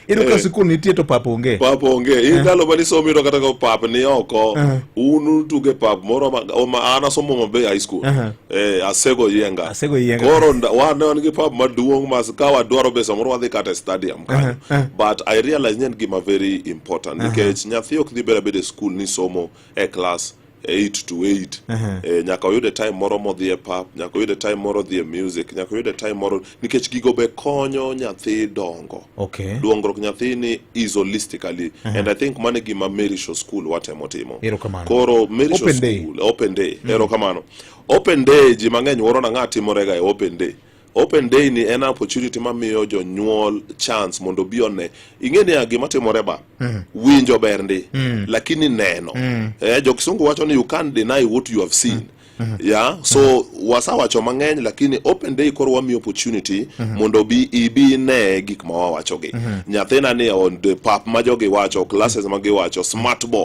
Iyudo ka sikul nitie to pap onge. Pap onge. In ndalo mane isomo, iyudo kata ka pap ni oko, un utuge pap moro ma an asomo maber high school. Asego Yienga. Asego Yienga. Koro wan ne wan gi pap maduong' ma ka wadwaro pesa moro, wadhi kata e stadium kanyo. But I realize ni en gima very important, nikech nyathi ok dhi bedo abeda e school ni somo e class 8 to 8. Nyaka oyude time moro modhi e pap, nyaka oyude time moro dhi e music, nyaka oyude time moro, nikech gigo be konyo nyathi dongo. Dongruok nyathini is holistically, and I think mano e gima Merishaw School watemo timo. Erokamano. Koro Merishaw Open day. School, open day. Erokamano. Open day, ji mang'eny wuoro na ng'a timorega e open day. Open day ni en opportunity mamiyo jonyuol chance mondo obi one. Ing'e niya, gima timore ba winjo ber ndi, lakini neno, jo Kisungu wacho ni you can't deny what you have seen. Yeah, so wasawacho mang'eny, lakini open day koro wamiyo opportunity mondo bi ibi ne gik ma wawachogi. Nyathina ni on the pap ma jogi wacho, classes ma giwacho, smart board.